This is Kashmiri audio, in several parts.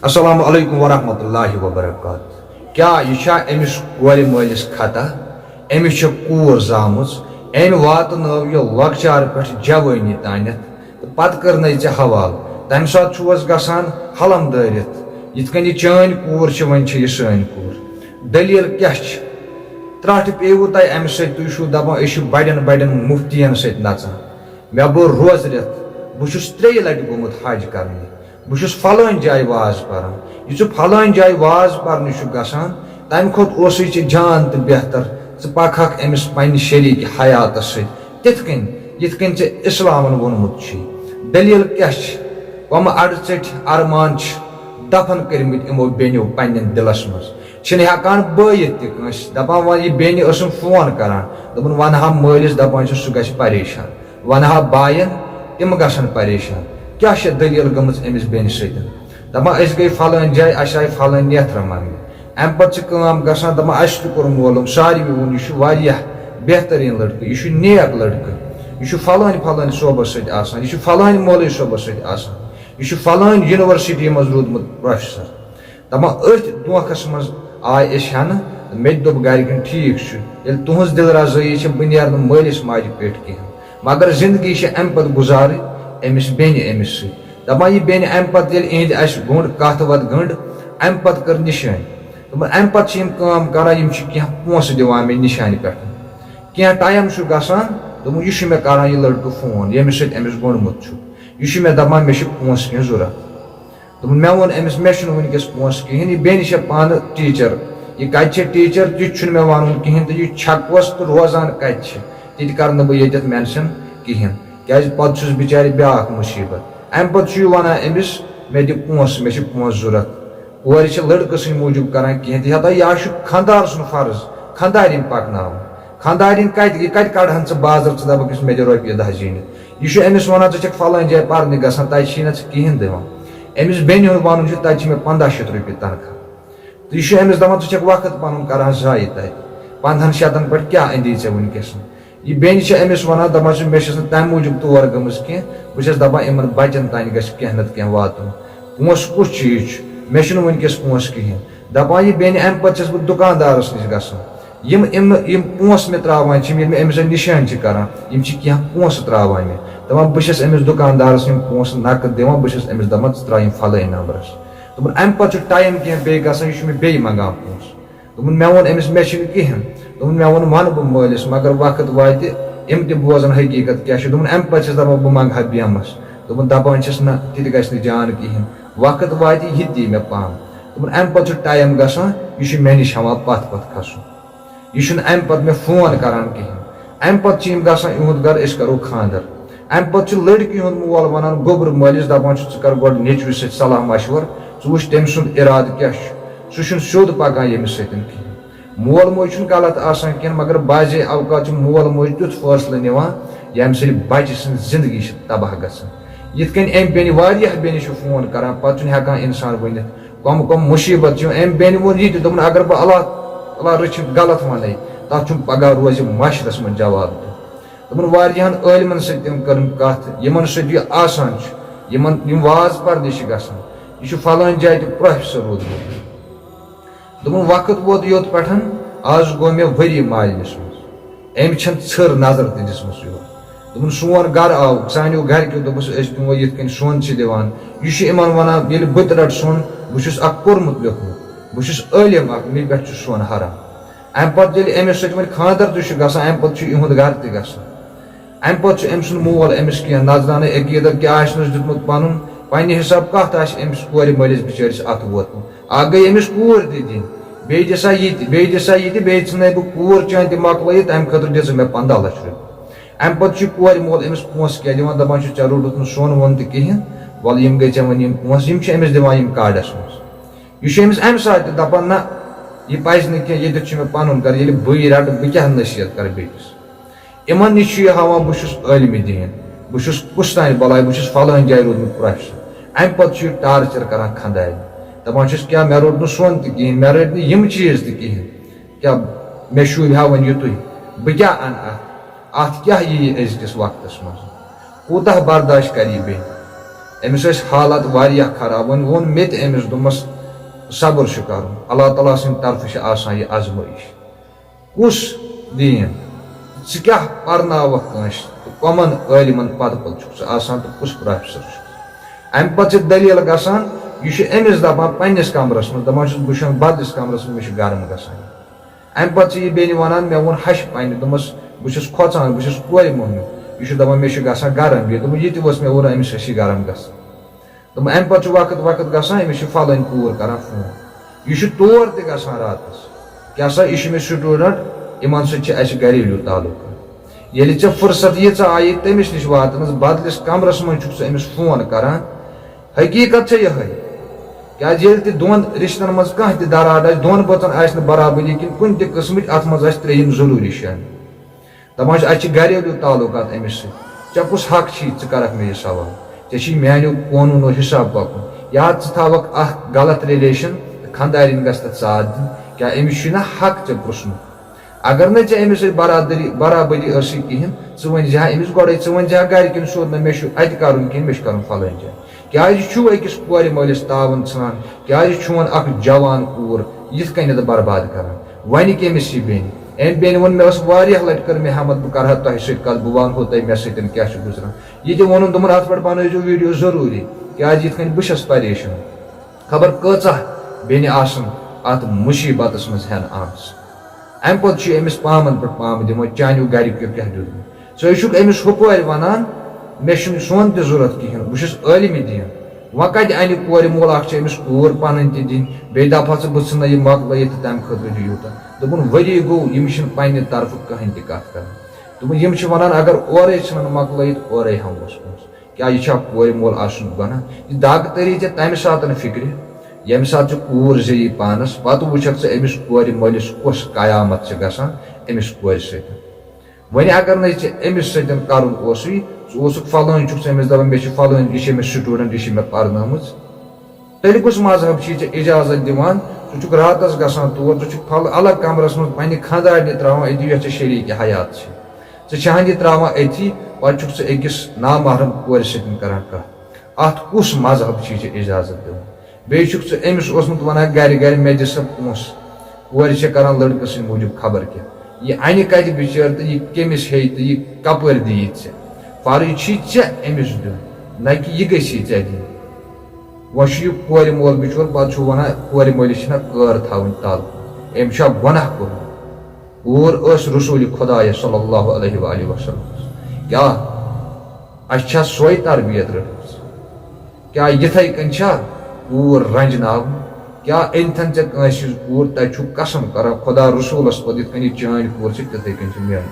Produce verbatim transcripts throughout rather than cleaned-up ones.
السلام علیکم ورحمۃ اللہ وبرکاتہ۔ کیا یہ چھا أمس کورِ مٲلِس خطا؟ أمس چھےٚ کوٗر زامٕژ، أمۍ واتنٲو یہِ لۄکچار پٮ۪ٹھ جوٲنی تانٮ۪تھ تہٕ پتہٕ کٔرنَے ژےٚ حوالہٕ۔ تمہِ ساتہٕ چھُوس گژھان حلم دٲرِتھ، یِتھ کٔنۍ یہِ چٲنۍ کوٗر چھِ، وۄنۍ چھِ یہِ سٲنۍ کوٗر۔ دٔلیٖل کیٛاہ چھِ؟ ترٛٹھ پیٚیوٕ تۄہہِ امہِ سۭتۍ؟ تُہۍ چھِو دپان أسۍ چھِ بڑٮ۪ن بڑٮ۪ن مفتین سۭتۍ نژان۔ مےٚ بوٚر روزٕ رٮ۪تھ، بہٕ چھُس ترٛیٚیہِ لٹہِ گوٚمُت حج کرنہِ۔ بہٕ چھُس فلٲنۍ جایہِ واز پران۔ یہِ ژٕ فلٲنۍ جایہِ واز پرنہِ چھُکھ گژھان، تمہِ کھۄتہٕ اوسُے ژےٚ جان تہٕ بہتر ژٕ پکہکھ أمِس پننہِ شریٖک حیاتس سۭتۍ، تِتھ کٔنۍ یِتھ کٔنۍ ژےٚ اسلامن ووٚنمُت چھُے۔ دٔلیٖل کیٛاہ چھِ؟ کۄمہٕ اڈٕ ژٔٹھۍ ارمان چھِ دفن کٔرمٕتۍ یِمو بیٚنیو پننٮ۪ن دِلس منٛز۔ چھِنہٕ ہٮ۪کان بٲیِتھ تہِ کٲنٛسہِ۔ دپان وۄنۍ یہِ بیٚنہِ ٲسٕم فون کران، دوٚپُن ونہٕ ہا مٲلِس، دپان چھُس سُہ گژھِ پریشان۔ ونہٕ ہا باین، تِم گژھن پریشان۔ کیٛاہ چھےٚ دٔلیٖل گٔمٕژ أمِس بیٚنہِ سۭتۍ؟ دپان أسۍ گٔے فلٲنۍ جایہِ، اسہِ آیہِ فلٲنۍ نیتھرٕ منٛگنہِ۔ امہِ پتہٕ چھِ کٲم گژھان، دپان اسہِ تہِ کوٚر معلوم، ساروٕے ووٚن یہِ چھُ واریاہ بہتریٖن لڑکہٕ، یہِ چھُ نیک لڑکہٕ، یہِ چھُ فلٲنۍ فلٲنۍ صوبس سۭتۍ آسان، یہِ چھُ فلٲنۍ مولوی صٲبس سۭتۍ آسان، یہِ چھُ فلٲنۍ یونیورسٹی منٛز روٗدمُت پروفیسر۔ دپان أتھۍ دھوکھس منٛز آے أسۍ ہٮ۪نہٕ۔ مےٚ تہِ دوٚپ گرِکٮ۪ن ٹھیٖک چھُ، ییٚلہِ تُہنٛز دِل رضٲیی چھِ، بہٕ نیرٕ نہٕ مٲلِس ماجہِ پٮ۪ٹھ کِہیٖنۍ۔ مگر زندگی چھِ امہِ پتہٕ گُزارٕنۍ أمِس بیٚنہِ أمِس سۭتۍ۔ دپان یہِ بیٚنہِ امہِ پتہٕ ییٚلہِ اِہِنٛدِ اسہِ گوٚنٛڈ کتھ وتھ گٔنٛڈ، امہِ پتہٕ کٔر نِشٲنۍ۔ دوٚپُن امہِ پتہٕ چھِ یِم کٲم کران، یِم چھِ کینٛہہ پونٛسہٕ دِوان مےٚ نِشانہِ پٮ۪ٹھ۔ کینٛہہ ٹایم چھُ گژھان، دوٚپُن یہِ چھُ مےٚ کران یہِ لڑکہٕ فون، ییٚمِس سۭتۍ أمِس گوٚنٛڈمُت چھُ۔ یہِ چھُ مےٚ دپان مےٚ چھِ پونٛسہٕ کینٛہہ ضوٚرتھ۔ دوٚپُن مےٚ ووٚن أمِس مےٚ چھُنہٕ وٕنکیٚس پونٛسہٕ کِہیٖنۍ، یہِ بیٚنہِ چھےٚ پانہٕ ٹیٖچر، یہِ کتہِ چھےٚ ٹیٖچر تہِ چھُنہٕ مےٚ ونُن کِہیٖنۍ، تہٕ یہِ چھکوس تہٕ روزان کتہِ چھِ، تہِ تہِ کرٕ نہٕ بہٕ ییٚتٮ۪تھ مینشن کِہیٖنۍ، کیازِ پتہٕ چھُس بِچارِ بیٛاکھ مُصیبت۔ امہِ پتہٕ چھُ یہِ ونان أمِس مےٚ دِ پونٛسہٕ، مےٚ چھِ پونٛسہٕ ضوٚرتھ۔ کورِ چھِ لڑکہٕ سٕنٛدِ موٗجوٗب کران کینٛہہ تہِ، ہتا یا چھُ خانٛدار سُنٛد فرض خانٛدارِنۍ پکناوُن۔ خانٛدارِنۍ کتہِ، یہِ کتہِ کڑہن ژٕ بازر، ژٕ دپکھ یُس مےٚ دِ رۄپیہِ دہ زیٖنِتھ؟ یہِ چھُ أمِس ونان ژٕ چھکھ فلٲنۍ جایہِ پرنہِ گژھان، تتہِ چھی نہ ژٕ کِہیٖنۍ دِوان۔ أمِس بیٚنہِ ہُنٛد ونُن چھُ تتہِ چھِ مےٚ پنٛداہ شیٚتھ رۄپیہِ تنخواہ۔ تہٕ یہِ چھُ أمِس دپان ژٕ چھکھ وقت پنُن کران ضایع تتہِ، پنٛدہن شیٚتن پٮ۪ٹھ کیٛاہ اندی ژےٚ وٕنکیٚس؟ یہِ بیٚنہِ چھِ أمِس ونان، دپان چھِ مےٚ چھَس نہٕ تمہِ موٗجوٗب تور گٔمٕژ کینٛہہ، بہٕ چھَس دپان یِمن بچن تام گژھِ کینٛہہ نتہٕ کینٛہہ واتُن۔ پونٛسہٕ کُس چیٖز چھُ؟ مےٚ چھُنہٕ وٕنکیٚس پونٛسہٕ کِہیٖنۍ۔ دپان یہِ بیٚنہِ امہِ پتہٕ چھَس بہٕ دُکاندارس نِش گژھان۔ یِم یِم یِم پونٛسہٕ مےٚ ترٛاوان چھِ، یِم ییٚلہِ مےٚ أمِس سۭتۍ نِشٲنۍ چھِ کران، یِم چھِ کینٛہہ پونٛسہٕ ترٛاوان مےٚ۔ دَپان، بہٕ چھَس أمِس دُکاندارَس یِم پونٛسہٕ نقد دِوان، بہٕ چھَس أمِس دَپان، ژٕ ترٛاو یِم فلٲنۍ نمبرَس۔ دوٚپُن، اَمہِ پَتہٕ چھُ ٹایم کینٛہہ بیٚیہِ گژھان، یہِ چھُ مےٚ بیٚیہِ منٛگان پونٛسہٕ۔ دوٚپُن، مےٚ ووٚن أمِس، مےٚ چھِنہٕ کِہیٖنۍ۔ دوٚپُن، مےٚ ووٚن، وَنہٕ بہٕ مٲلِس، مگر وقت واتہِ، یِم تہِ بوزَن حقیٖقت کیٛاہ چھِ۔ دوٚپُن، اَمہِ پَتہٕ چھَس دَپان، بہٕ منٛگہٕ ہا بیمَس۔ دوٚپُن، دَپان چھِس، نہ، تہِ تہِ گژھِ نہٕ جان کِہیٖنۍ۔ وقت واتہِ، یہِ تہِ یی مےٚ پانہٕ۔ دوٚپُن، اَمہِ پَتہٕ چھُ ٹایم گژھان، یہِ چھُ مےٚ نِش ہٮ۪وان پَتھ پَتھ کھَسُن۔ یہِ چھُنہٕ اَمہِ پَتہٕ مےٚ فون کران کِہیٖنۍ۔ اَمہِ پَتہٕ چھِ یِم گژھان، یِہُنٛد گَرٕ، أسۍ کَرو خانٛدر۔ اَمہِ پَتہٕ چھُ لٔڑکی ہُنٛد مول وَنان گوٚبرٕ مٲلِس، دَپان چھُ، ژٕ کَر گۄڈٕ نیٚچوِس سۭتۍ صلاح مشوَر، ژٕ وٕچھ تٔمۍ سُنٛد اِرادٕ کیٛاہ چھُ، سُہ چھُنہٕ سیوٚد پَکان ییٚمِس سۭتۍ کِہیٖنۍ۔ مول موج چھُنہٕ غلط آسان کِہیٖنۍ، مگر بعضے اوقات چھُ مول موج تیُتھ فٲصلہٕ نِوان، ییٚمہِ سۭتۍ بَچہِ سٕنٛز زِندگی چھِ تباہ گژھان۔ یِتھ کٔنۍ أمۍ بیٚنہِ، واریاہ بیٚنہِ چھِ فون کران، پَتہٕ چھُنہٕ ہٮ۪کان اِنسان ؤنِتھ، کۄم کۄم مُصیٖبت چھِ۔ أمۍ بیٚنہِ ووٚن یہِ تہِ، دوٚپُن، اگر بہٕ اللہ، اللہ رٔچھِنۍ غلط وَنَے، تَتھ چھُم پگاہ روزِ محشرَس منٛز جواب دیُن۔ دوٚپُن، واریاہَن عٲلمَن سۭتۍ تہِ کٔرٕم کَتھ، یِمَن سۭتۍ یہِ آسان چھُ، یِمَن، یِم واز پَرنہِ چھِ گژھان، یہِ چھُ فلٲنۍ جایہِ تہِ پروفیسر روٗدمُت۔ دوٚپُن، وقت ووت یوٚت پٮ۪ٹھ، آز گوٚو مےٚ ؤری مالِنِس منٛز۔ أمۍ چھَنہٕ ژھٔر نظر تہِ دِژمٕژ یور۔ دوٚپُن، سون گرٕ آو، سانیو گرِکیو دوٚپُس، أسۍ دِمو یِتھ کٔنۍ سۄن چھِ دِوان۔ یہِ چھُ یِمن وَنان، ییٚلہِ بہٕ تہِ رَٹہٕ سۄن، بہٕ چھُس اکھ پوٚرمُت لیوٚکھمُت، بہٕ چھُس عٲلِم اکھ، مےٚ پٮ۪ٹھ چھُ سۄن حرام۔ اَمہِ پَتہٕ ییٚلہِ أمِس سۭتۍ وۄنۍ خانٛدر تہِ چھُ گژھان، اَمہِ پَتہٕ چھُ یِہُنٛد گرٕ تہِ گژھان۔ اَمہِ پَتہٕ چھُ أمۍ سُنٛد مول أمِس کینٛہہ نذرانہٕ عقیٖدت کیٛاہ آسہِ نَس دیُتمُت پَنُن، پنٛنہِ حساب کَتھ آسہِ أمِس کورِ مٲلِس بِچٲرِس اَتھٕ ووتمُت۔ اَکھ گٔے أمِس کوٗر تہِ دِنۍ، بیٚیہِ دِ سا یہِ تہِ، بیٚیہِ دِ سا یہِ تہِ، بیٚیہِ ژھٕنَے بہٕ کوٗر چٲنۍ تہِ مۄکلٲیِتھ، تَمہِ خٲطرٕ دِ ژٕ مےٚ پنٛداہ لَچھ رۄپیہِ۔ اَمہِ پَتہٕ چھُ کورِ مول أمِس پونٛسہٕ کیٛاہ دِوان، دَپان چھُ، "ژےٚ روٚٹُتھ نہٕ سۄن وۄن تہِ کِہیٖنۍ، وَلہٕ یِم گٔے ژےٚ وۄنۍ یِم پونٛسہٕ"، یِم چھِ أمِس دِوان یِم کاڈَس منٛز۔ یہِ چھُ أمِس اَمہِ ساتہٕ تہِ دَپان، "نہ، یہِ پَزِ نہٕ کینٛہہ، ییٚتٮ۪تھ چھُ مےٚ پَنُن گَرٕ، ییٚلہِ بٕے رَٹہٕ، بہٕ کیٛاہ نصیٖحت کَرٕ بیٚکِس؟" یِمن نِش چھُ یہِ ہاوان، بہٕ چھُس عٲلمِ دیٖن، بہٕ چھُس کُس تانۍ بلاے، بہٕ چھُس فلٲنۍ جایہِ روٗدمُت پروفیسر۔ اَمہِ پتہٕ چھُ یہِ ٹارچر کران خانٛدارنہِ، دَپان چھُس، "کیٛاہ مےٚ روٚٹ نہٕ سۄن تہِ کِہیٖنۍ، مےٚ رٔٹۍ نہٕ یِم چیٖز تہِ کِہیٖنۍ، کیٛاہ مےٚ شوٗبہِ ہا وۄنۍ یِتُے؟ بہٕ کیٛاہ اَنہٕ اَتھ؟ اَتھ کیٛاہ یِیہِ أزکِس وقتس منٛز؟ کوٗتاہ برداش کرِ یہِ بیٚیہِ؟" أمِس ٲسۍ حالات واریاہ خراب۔ وۄنۍ ووٚن مےٚ تہِ أمِس، دوٚپمَس، صبر چھُ کَرُن، اللہ تعالیٰ سٕنٛدِ طرفہٕ چھِ آسان یہِ آزمٲیِش۔ کُس دیٖن؟ ژٕ کیٛاہ پَرناوَکھ کٲنٛسہِ تہٕ کۄمَن عٲلمَن پَتہٕ پَتہٕ چھُکھ ژٕ آسان تہٕ کُس پروفیسر چھُکھ؟ اَمہِ پَتہٕ چھِ دٔلیٖل گژھان، یہِ چھُ أمِس دَپان پنٛنِس کَمرَس منٛز، دَپان چھُس، بہٕ شۄنٛگہٕ بدلِس کَمرَس منٛز، مےٚ چھُ گرم گژھان۔ اَمہِ پَتہٕ چھِ یہِ بیٚنہِ وَنان، مےٚ ووٚن ہَشہِ پنٛنہِ، دوٚپمَس، بہٕ چھُس کھۄژان، بہٕ چھُس کورِ موٚہنیُو، یہِ چھُ دَپان، مےٚ چھُ گژھان گرم۔ یہِ دوٚپُن، یہِ تہِ اوس مےٚ ووٚن، أمِس ٲسی گرم گژھان۔ دوٚپُن، اَمہِ پَتہٕ چھُ وقت وقت گژھان، أمِس چھِ فَلٲنۍ کوٗر کران فون۔ یہِ چھُ تور تہِ گژھان راتَس۔ کیٛاہ سا، یہِ چھُ مےٚ سٹوٗڈنٛٹ، یِمَن سۭتۍ چھِ اَسہِ گھریلوٗ تعلُق۔ ییٚلہِ ژےٚ فرصت ییٖژاہ آیی تٔمِس نِش واتنَس، بدلِس کمرَس منٛز چھُکھ ژٕ أمِس فون کران۔ حقیٖقت چھےٚ یِہوٚے۔ کیٛازِ ییٚلہِ تہِ دۄن رِشتَن منٛز کانٛہہ تہِ دراڑ آسہِ، دۄن بٲژَن آسہِ نہٕ برابری کِنہٕ کُنہِ تہِ قٕسمٕچ، اَتھ منٛز آسہِ ترٛیٚیِم ضروٗری شٲمِل۔ دَپان چھِ، اَسہِ چھِ گھریلوٗ تعلُقات أمِس سۭتۍ۔ ژےٚ کُس حق چھی، ژٕ کَرَکھ مےٚ یہِ سوال؟ ژےٚ چھی میٛانیو قونوٗنو حِساب پَکُن۔ یا ژٕ تھاوَکھ اَکھ غلط ریلیشن تہٕ خانٛدارِنۍ گژھِ تَتھ ساتھ دِنۍ۔ کیٛاہ أمِس چھُے نہ حق ژےٚ پرٛژھنُک؟ اگر نہٕ ژےٚ أمِس سۭتۍ برادری، برابری ٲسٕے کِہیٖنۍ، ژٕ ؤنۍ زِ ہا أمِس گۄڈَے، ژٕ ؤنۍ زِ ہا گَرِکٮ۪ن سیوٚد، نہ، مےٚ چھُ اَتہِ کَرُن کِہیٖنۍ، مےٚ چھُ کَرُن فَلٲنۍ جایہِ۔ کیٛازِ چھُو أکِس کورِ مٲلِس تاوَن ژھٕنان؟ کیٛازِ چھُون اَکھ جوان کوٗر یِتھ کٔنٮ۪تھ برباد کَران؟ وَنہِ کٔمِس یہِ بیٚنہِ؟ أمۍ بیٚنہِ ووٚن، مےٚ ٲس واریاہ لَٹہِ کٔر مےٚ ہمت، بہٕ کَرٕ ہا تۄہہِ سۭتۍ کَتھ، بہٕ وَنہو تۄہہِ مےٚ سۭتۍ کیٛاہ چھُ گُزران۔ یہِ تہِ ووٚنُن، دوٚپُن، اَتھ پٮ۪ٹھ بَنٲیزیو ویٖڈیو ضروٗری، کیٛازِ یِتھ کٔنۍ بہٕ چھَس پریشان۔ خبر کۭژاہ بیٚنہِ آسَن اَتھ مُصیٖبتَس منٛز ہٮ۪نہٕ آمژٕ۔ اَمہِ پَتہٕ چھُ أمِس پامَن پٮ۪ٹھ پامہٕ دِوان، چانیو گَرِکیو کیٛاہ دیُتمُت؟ ژٕ ہے چھُکھ أمِس ہُپٲرۍ وَنان، مےٚ چھُنہٕ سون تہِ ضوٚرَتھ کِہیٖنۍ، بہٕ چھُس عٲلمِ دیٖن۔ وۄنۍ کَتہِ اَنہِ کورِ مول اَکھ، چھِ أمِس کوٗر پَنٕنۍ تہِ دِنۍ، بیٚیہِ دَپہٕ ہا ژٕ، بہٕ ژھٕنہٕ یہِ مۄکلٲیِتھ تہٕ تَمہِ خٲطرٕ چھُ یوٗتاہ۔ دوٚپُن، ؤری گوٚو، یِم چھِنہٕ پنٛنہِ طرفہٕ کٕہٕنۍ تہِ کَتھ کَران۔ دوٚپُن، یِم چھِ وَنان، اگر اورَے ژھٕنَن مۄکلٲیِتھ، اورَے ہٮ۪موس پونٛسہٕ۔ کیٛاہ یہِ چھا کورِ مول آسُن گۄناہ؟ یہِ دَگ تٔری ژےٚ تَمہِ ساتَن فِکرِ، ییٚمہِ ساتہٕ ژٕ کوٗر زیٚیی پانَس، پَتہٕ وٕچھَکھ ژٕ أمِس کورِ مٲلِس کۄس قیامت چھِ گژھان أمِس کورِ سۭتۍ۔ وۄنۍ اگر نَے ژےٚ أمِس سۭتۍ کَرُن اوسُے، ژٕ اوسُکھ فلٲنۍ چھُکھ ژٕ أمِس دَپان، مےٚ چھِ فلٲنۍ، یہِ چھِ مےٚ سٹوٗڈنٛٹ، یہِ چھِ مےٚ پَرنٲومٕژ۔ تیٚلہِ کُس مذہب چھی ژےٚ اجازت دِوان؟ ژٕ چھُکھ راتس گژھان تور، ژٕ چھُکھ پھل الگ کمرس منٛز پننہِ خانٛدارنہِ تراوان أتی، یۄس ژےٚ شریٖک حیات چھِ۔ ژٕ چھہن یہِ تراوان أتھی، پتہٕ چھُکھ ژٕ أکِس نامحرم کورِ سۭتۍ کران کتھ۔ اتھ کُس مذہب چھی ژےٚ اجازت دِوان؟ بیٚیہِ چھُکھ ژٕ أمِس اوسمُت ونان گرِ گرِ، مےٚ دِ سا پونٛسہٕ، کورِ چھےٚ کران لڑکہٕ سٕنٛدِ موٗجوٗب خبر کیٛاہ۔ یہِ انہِ کتہِ بِچٲر تہٕ یہِ کٔمِس ہیٚیہِ تہٕ یہِ کپٲرۍ دِیہِ ژےٚ؟ فرض چھی ژےٚ أمِس دیُن، نہ کہِ یہِ گژھی ژےٚ دِنۍ۔ وۄنۍ چھُ یہِ کورِ مول بِچور، پتہٕ چھُ ونان کورِ مٲلِس چھِنہ کٲر تھاوٕنۍ تَل، أمۍ چھا گۄناہ کوٚرمُت؟ کوٗر ٲس رسول خدایس صلی اللہ علیہ وآلہ وسلم۔ کیٛاہ اَسہِ چھا سۄے تربیت رٔٹمٕژ؟ کیٛاہ یِتھَے کٔنۍ چھا کوٗر رنجناوٕنۍ؟ کیٛاہ أنۍتھن ژےٚ کٲنٛسہِ ہٕنٛز کوٗر، تَتہِ چھُکھ قسم کران خدا رسولس پتہٕ، یِتھ کٔنۍ یہِ چٲنۍ کوٗر چھِ، تِتھَے کٔنۍ چھِ میٛٲنۍ۔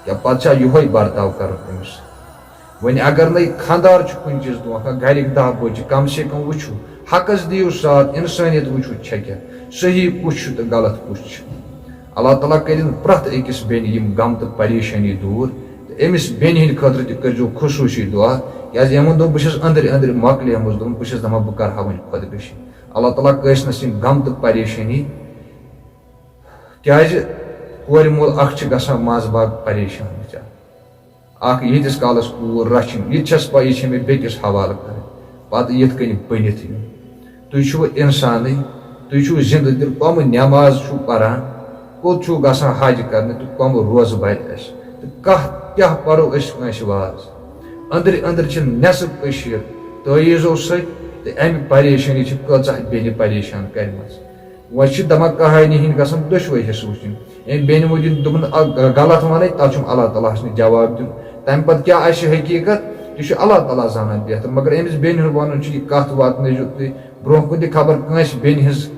کیٛاہ پتہٕ چھا یِہوٚے برتاو کرُن أمِس؟ وۄنۍ اگر نَے خانٛدار چھُ کُنہِ چیٖز دھوکہ، گَرِکۍ دَہ بٲژ چھِ، کم سے کم وٕچھِو، حقس دِیِو ساتھ، اِنسٲنیت وٕچھِو چھےٚ کیٛاہ، صحیح کُس چھُ تہٕ غلط کُس چھُ۔ اللہ تعالیٰ کٔرِن پرٛٮ۪تھ أکِس بیٚنہِ یِم غم تہٕ پریشٲنی دوٗر، تہٕ أمِس بیٚنہِ ہِنٛدِ خٲطرٕ تہِ کٔرۍزیو خصوٗصی دُعا، کیٛازِ یِمن دۄہن بہٕ چھَس أنٛدرۍ أنٛدرۍ مۄکلیمٕژ، دوٚپُن، بہٕ چھَس دَپان، بہٕ کَرٕ ہا وۄنۍ خۄدکٔشی۔ اللہ تعالیٰ کٲنٛسہِ نہٕ سٕنٛدۍ غم تہٕ پریشٲنی، کیٛازِ کورِ مول اکھ چھِ گژھان منٛزٕ باگ پریشان بِچارٕ۔ اکھ ییٖتِس کالس کوٗر رچھِنۍ، یہِ تہِ چھَس پَے، یہِ چھےٚ مےٚ بیٚکِس حوالہٕ کَرٕنۍ، پَتہٕ یِتھ کٔنۍ بٔنِتھ یِن۔ تُہۍ چھِوٕ اِنسانٕے، تُہۍ چھِوٕ زِندٕ، تیٚلہِ کَمہٕ نٮ۪ماز چھِو پَران، کوٚت چھِو گژھان حج کَرنہِ تہٕ کَمہٕ روزٕ بَرِ اَسہِ؟ تہٕ کَتھ کیٛاہ پَرو أسۍ کٲنٛسہِ واز؟ أنٛدرِ أنٛدرِ چھِ نٮ۪صٕف کٔشیٖر تٲویٖزو سۭتۍ، تہٕ اَمہِ پریشٲنی چھِ کۭژاہ بیٚنہِ پریشان کَرِمَژٕ۔ وۄنۍ چھِ دَپان کہانی ہِنٛدۍ گژھن دۄشوَے حِصہٕ وٕچھِنۍ۔ أمۍ بیٚنہِ موٗجوٗب دوٚپُن، اَ-، غلط وَنَے، تَتھ چھُم اللہ تعالیٰ ہَس نہٕ جواب دیُن۔ تَمہِ پَتہٕ کیٛاہ آسہِ حقیٖقت، یہِ چھُ اللہ تعالیٰ زانان بہتر۔ مگر أمِس بیٚنہِ ہُنٛد وَنُن چھُ، یہِ کَتھ واتنٲیزیو تُہۍ برٛونٛہہ کُن تہِ، خبر کٲنٛسہِ بیٚنہِ ہٕنٛز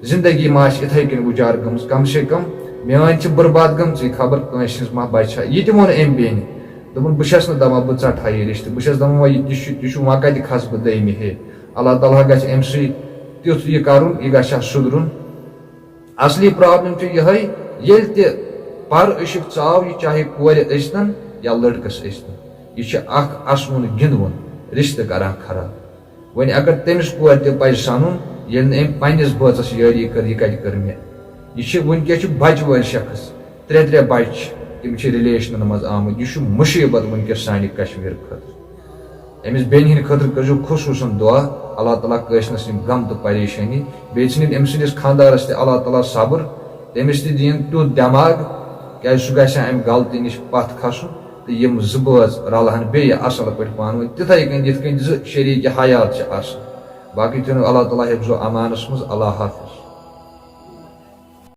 زِندگی ما آسہِ یِتھَے کٔنۍ وُجار گٔمٕژ۔ کم سے کم میٛٲنۍ چھِ بُرباد گٔمژٕے، خبر کٲنٛسہِ ہٕنٛز ما بَچہِ ہا۔ یہِ تہِ ووٚن أمۍ بیٚنہِ۔ دوٚپُن، بہٕ چھَس نہٕ دَپان بہٕ ژَٹہٕ ہا یہِ رِشتہٕ، بہٕ چھَس دَپان، وۄنۍ یہِ تہِ چھُ، تہِ چھُ، وۄنۍ کَتہِ کھَسہٕ بہٕ دوٚیمہِ ہے؟ اللہ تعالیٰ گژھِ أمۍ سۭتۍ تیُتھ یہِ کَرُن، یہِ گژھِ ہا سُدرُن۔ اصلی پرابلم چھِ یِہوٚے، ییٚلہِ تہِ پَر عشق ژاو، یہِ چاہے کورِ ٲسۍتَن یا لٔڑکَس ٲسۍتَن، یہِ چھِ اَکھ اَسوُن گِنٛدوُن رِشتہٕ کَران خراب۔ وۄنۍ اگر تٔمِس کورِ تہِ پَزِ سَنُن، ییٚلہِ نہٕ أمۍ پنٛنِس بٲژَس یٲری کٔر، یہِ کَتہِ کٔر مےٚ؟ یہِ چھِ وٕنکٮ۪س چھِ بَچہٕ وٲلۍ شخص، ترٛےٚ ترٛےٚ بَچہٕ چھِ، تِم چھِ رِلیشنَن منٛز آمٕتۍ۔ یہِ چھُ مُصیٖبت وٕنکٮ۪س سانہِ کشمیٖر خٲطرٕ۔ أمِس بیٚنہِ ہٕنٛدِ خٲطرٕ کٔرۍزیو خصوٗصن دُعا، اللہ تعالیٰ کٲنٛسہِ نہٕ سٕنٛدۍ غم تہٕ پریشٲنی، بیٚیہِ ژھٕنِن أمۍ سٕنٛدِس خانٛدارس تہِ اللہ تعالیٰ صبر، تٔمِس تہِ دِیِن تیُتھ دٮ۪ماغ، کیٛازِ سُہ گژھِ ہا اَمہِ غلطی نِش پتھ کھسُن تہٕ یِم زٕ بٲژ رلہٕ ہن بیٚیہِ اصل پٲٹھۍ پانہٕ ؤنۍ، تِتھے کٔنۍ یِتھ کٔنۍ زٕ شریٖکہِ حیات چھِ آسان۔ باقٕے تھٲیِن اللہ تعالیٰ حفظ و امانس منٛز۔ اللہ حافظ۔